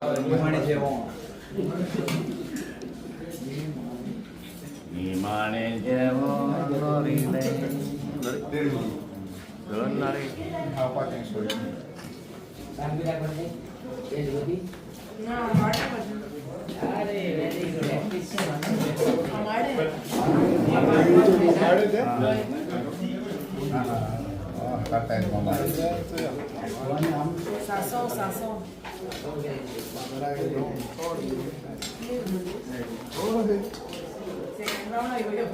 निमाणे जेवण. निमाणे जेवण दोन नारे. अरे, व्हेरी गुड. सासव सासव. सेकंड राऊंड आयलो.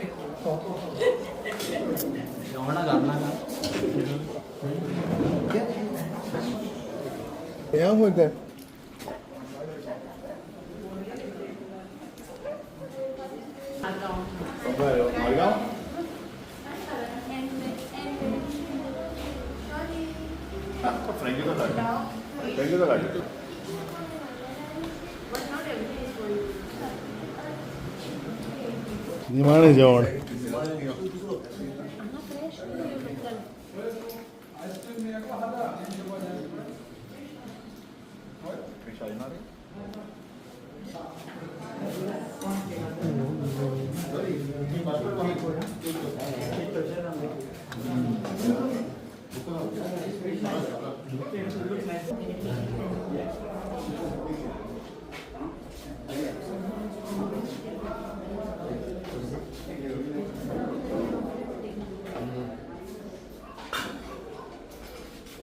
जेवणा घालना का? होते. मडगांव. फ्रेंकीचो काड, फ्रेंकीचो काड. निमाणे जेवण.